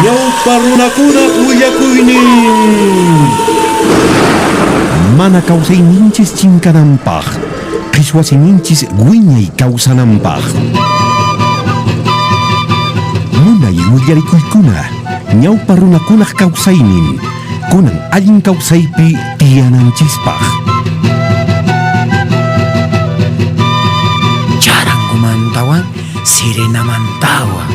Ñawpa runakunaq willakuynin. Mana kawsayninchis chinkananpaq, qhichwa siminchis wiñay kawsananpaq. Munay willarikuykuna, ñawpa runakunaq kawsaynin, kunan allin kawsaypi tiyananchispaq. Charangumantawan sirenamantawan.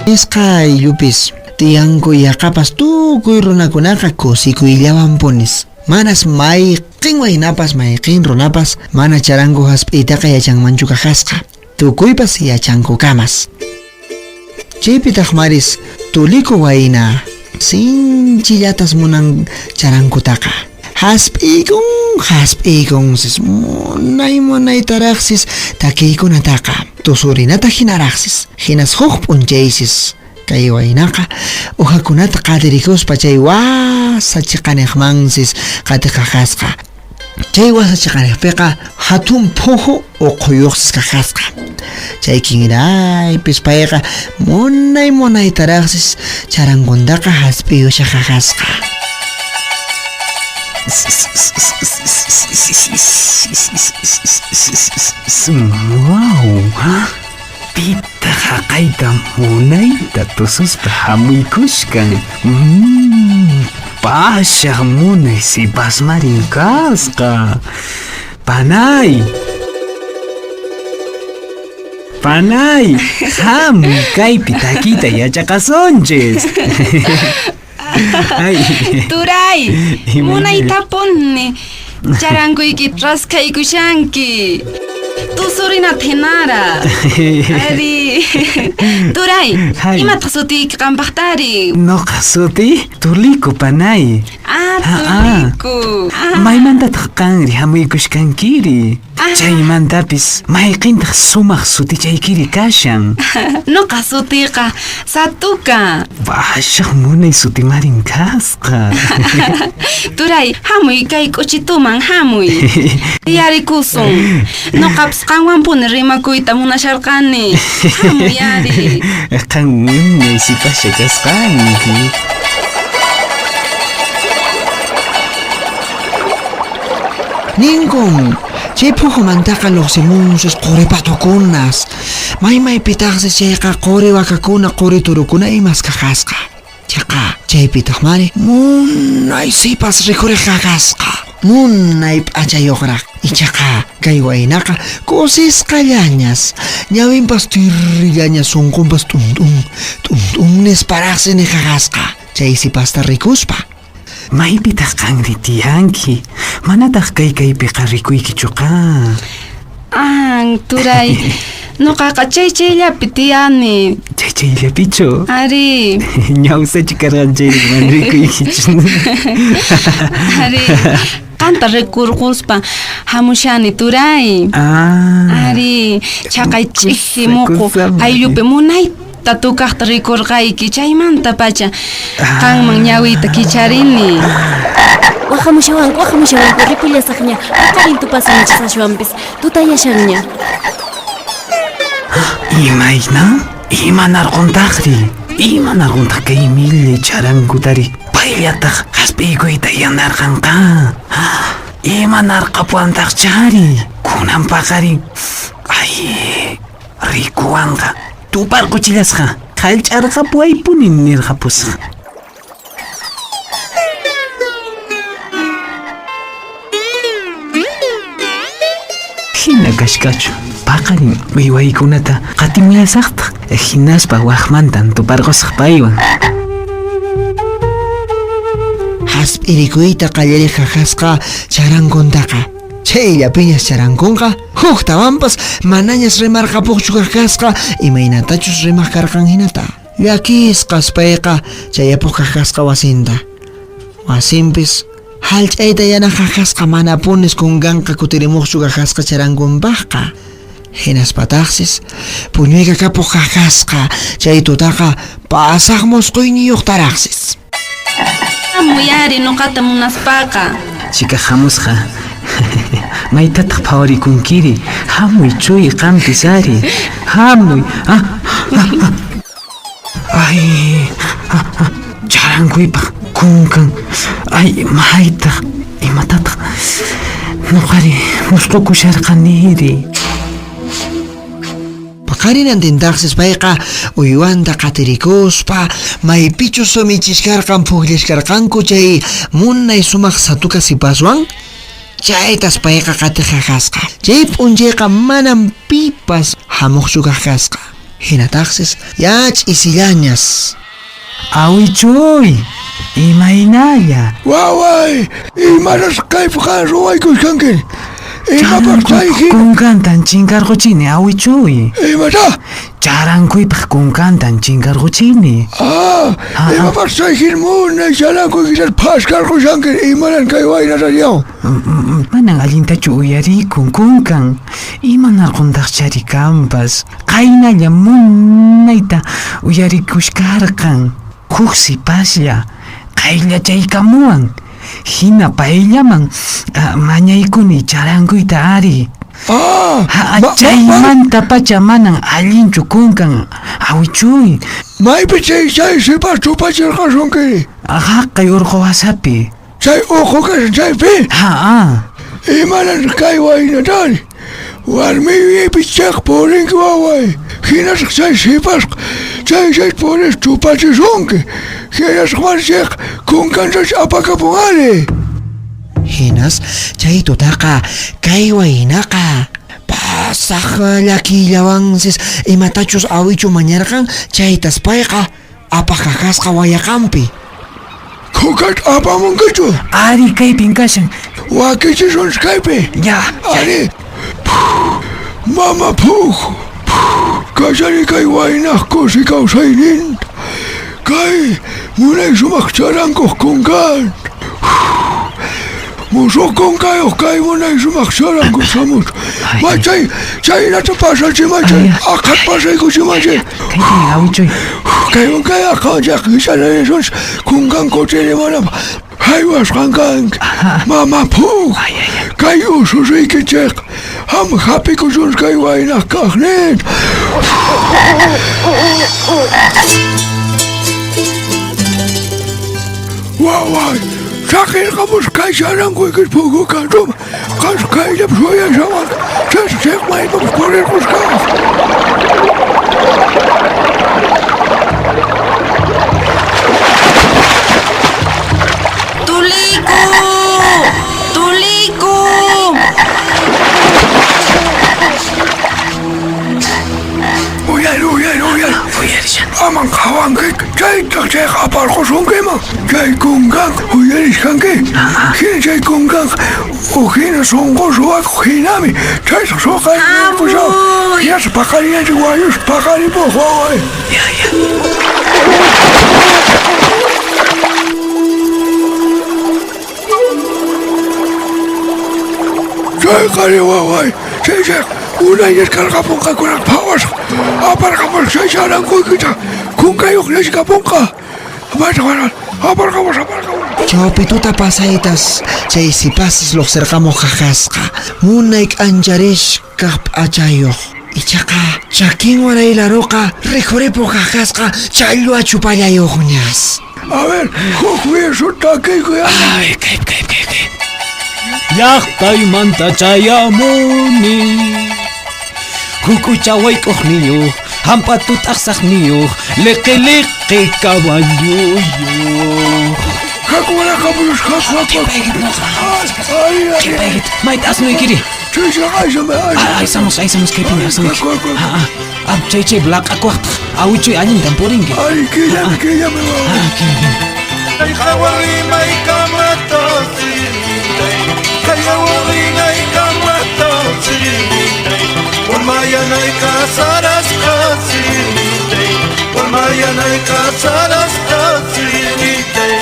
Nisqa ayllupis tiyanku yaqapas tukuy runakunaqa kusikuyllawanpunis. Manas mayqin waynapas mayqin runapas mana charango hasp'iytaqa yachanmanchu kajasqa. Tukuypas yachankukamas. Chaypitaq maris Tuliku wayna sinchillatas munan charankutaqa. Hasp'iykun, hasp'iykunsis, munay munaytaraqsis takiykunataqa, tusurinata hinaraqsis. Hinas huk p'unchaysis kay waynaqa uhakunata qatirikuspa chay wasa chiqaniqmansis qatiqaqasqa. Chay wasa chiqaniqpiqa hatun phuhu uqhuyuqsis kaqasqa. Chay kinraypis payqa munay munaytaraqsis charankuntaqa hasp'iyushaqaqasqa. Wow! Pitaq haqayta munayta tususpa hamuykushkan? Pashaq munay sipasmarin kasqa. Panay! Panay! Hamuy kaypi takiyta yachaqasunchis. Ay. Turay, Imayna? munaytapuni charankuyki raskhaykushanki. Tusurina thinara. Ari. Turay, Hay. imataq sutiyki qampaqtari? Noqa suti Tuliku panay. Ah, Ah, ah. Tuliku. Ah, Maymantataq qanri hamuykushkankiri? Ah. Chaymantapis mayqintaq sumaq sutichaykiri kashan? Noqa sutiyqa Satuka. Bashaq munay sutimarin kasqa. Turay, hamuy kay k'uchituman, hamuy. Tiyarikusun. Noqapas qanwanpuni rimakuyta munasharqani. Hamuy ari. Qan munay sipascha kasqanki. Ninkun, chay phuhumantaqa lluqsimunsis quri patukunas. May maypitaqsi chayqa quri wakakuna, quri turukuna imas kaqasqa. Chaqa, chaypitaq mari munay sipas rikhuriq kaqasqa. Munay p'achayuqraq. Ichaqa kay waynaqa kusisqallañas, ñawinpas tirrillañas, sunqunpas t'unt'un, t'unt'un nisparaqsi niqaqasqa chay sipasta rikuspa. Maypitaq qanri tiyanki? Manataq kay kaypiqa rikuykichuqa. Ah, turay, noqaqa chay chayllapi tiyani. Chay chayllapichu? Ari. Ñawsachu karqan chayri mana rikuykichu. Ari, qanta rikurquspa hamushani turay. Ah. Ari, chaqay ch'iji muqu Kusa- ayllupi munayta tukaqta rikurqayki, chaymantapacha qanman ñawiyta kicharini. Waqamushawanku, waqamushawanku, ripullasaqña, paqarin tupasunchis ashwanpis, tutayashanña. Imayna? Imanarquntaqri? Imanarquntaq kay millay charankutari? Payllataq hasp'iykuyta yanarqanqa. Imanarqapuwantaq chari? Kunan paqarin. Ay, rikuwanqa. Tuparquchillasqa. Qhallch'arqapuwaypuni nirqapusqa. Hina kashkachu. Paqarin uywaykunata qatimullasaqtaq. Hinaspa waqmantan tuparqusaq paywan. Hasp'irikuyta qallariq jajasqa charankuntaqa. Chayllapiñas charankunqa huktawanpas manañas rimarqapuqchu kajasqa imaynatachus rimaq karqan hinata. Llakisqas payqa chayapuq kajasqa wasinta. Wasinpis hallch'ayta yana jajasqa manapunis kunkanqa kutirimuqchu kajasqa charankunpaqqa. Hinaspataqsis puñuyqa kapuq kajasqa chay tutaqa pasaq musquyniyuqtaraqsis. Hamuy ari noqata munaspaqa. Chika hamusqa. Maytataq phawarikunkiri? Hamuy chuy qampis ari. Hamuy. Ah, ah, ah. Ay, ah, ah. Charankuypaq kunkan. Ay, maytaq, imatataq. Nuqari musqukusharqaniri. Paqarinantintaqsis payqa uywanta qatirikuspa maypichus michiskarqan phuqllaskarqanku chay munay sumaq satuka sipaswan chaytas payqa qatiqaqasqa. Chay p'unchayqa manam pipas hamuqchu kaq kasqa. Hinataqsis ya ch'isillañas. Awichuy, imaynalla. Waway, imaras kaypiqa ruwaykuchkanki? Imapaq chay hina? Kunkantan chinkarquchini, awichuy. Imata? Charankuypaq kunkantan chinkarquchini. Ah, imapaq chay hina munay charankuykita phaskarqushanki? Imanan kay waynata yaw? Manan allintachu uyarikun kunkan. Imanarquntaqchari kanpas. Qaynalla munayta uyarikushkarqan. Huk sipaslla qayllachaykamuwan. Hina payllaman mañaykuni charankuyta ari. Ah, Chaymantapacha manan allinchu kunkan, awichuy. Maypi chay chay sipas tupachirqasunkiri? Haqay urqu wasapi. Chay uqu kashan chaypi? Ha, Imanan kay waynatari? Warmi yuyaypi chaq purinki waway. Hinasqa chay sipasqa chay chay puris tupachisunki. Hinasqa mana chayqa kunkantacha apakapun ari. Hinas chay tutaqa kay waynaqa pasaq llakiyllawansis imatachus awichu mañarqan chaytas payqa apaqaqasqa wayaqanpi. Kukata apamunkichu? Ari kaypin kashan. Wakichisunchis kaypi. Ya. Ari. Mama phuj. Kachari kay waynaq kusi kawsayninta. Kay munay sumaq charankuq kunkan. Musuq kunkayuq kay munay sumaq charankuq shamusqa. Machay, chaynata pasachimachay, aqhat pasaykuchimachay. Kaypin awichuy. Kaywan kay aqhawan chayqa kichanarisunchis kunkan kutirimunapaq. Haywasqan kanki. Mama phuj. Kay ususuykichikqa ham hap'ikusunchis kay waynaq kaqninta. Waway, saqirqamusqa kay charankuykita phukukan ruma. Qanqa kayllapi suyashawanki. Chaysi chiqmaypapas purirqusqanki. Tuliku! Tuliku! Uyari, uyari, uyari. Uyarishan. Aman qhawanki, chaytaq chayqa aparqusunkiman. Chay kunkanqa uyarishkanki. Hina chay kunkanqa uj hina sunqu suwakuq hinami. Chaytaq suqarinaykushawan. Hinaspa paqarinanchik wañuspa paqaripuq waway. Ya, ya. Chay qhari waway, chay chayqa unayñas karqapunqakunaq phawasqa. Aparqamusqa chay charankuykita kunkayuq nishkapunqa. Aparqamusqa, aparqamusqa. Chawpi tuta pasaytas chay sipasis lluqsirqamuq qaqasqa. Munay k'ancharishkaq p'achayuq. Ichaqa chakin waraylaruqa rikhuripuq qaqasqa challwa chupallayuqñas. A ver, huk verso takiykuy. Ay, kay, kay, kay, kay. Llaqtaymanta chayamuni. Hukucha wayk'uqniyuq, hamp'atu t'aqsaqniyuq, liqi liqi kawalluyuq. Haku waraqapuyus, haku, haku. Ay, ay, ay. Qhipaykita, mayta asnuykiri? Chay, chay, aysame, aysame. Aysamus, aysamus, kaypiña asnuyki. Haku, haku, haku. Chay, chay, laq'akuwaqtaq. Awichuy allintan purinki. Ay, killami, killami, wawa. Killami. Kay hawarinaykamata sirinitay, kay hawarinaykamata sirinitay, warmayanayqa sarasqa sirinitay, warmayanayqa sarasqa sirinitay.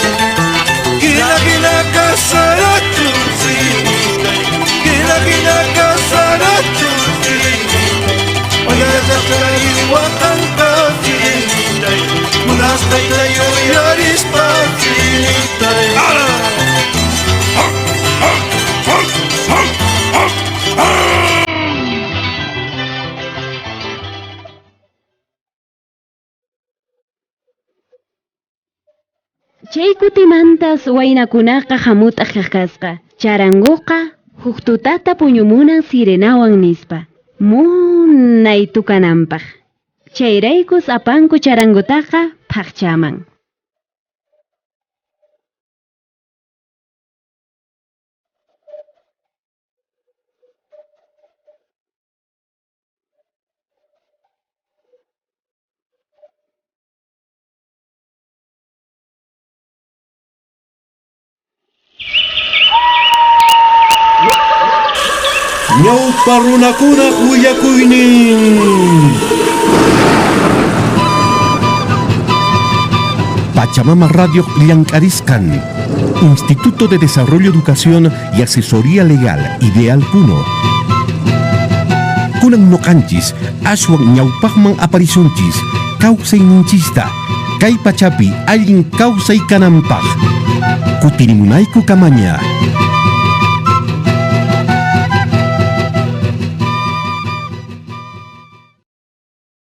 Hina hina kasarachu sirinitay, hina hina kasarachu sirinitay, wayasaqay waqanqa sirinitay, munasqayta yuyarispa sirinitay. Chay kutimantas waynakunaqa hamut'aq kaq kasqa. Charanguqa huk tutata puñumunan sirenawan nispa. Munay tukananpaq. Chayraykus apanku charangutaqa phaqchaman. Ñawpa runakunaq willakuynin. Pachamama Radio Llank'arisqan, Instituto de Desarrollo, Educación y Asesoría Legal, Ideal Puno. Kunan noqanchis, aswan ñawpaqman aparisunchis, kawsayninchista, kay pachapi allin kawsay kananpaq. Kutirimunayku kamaña.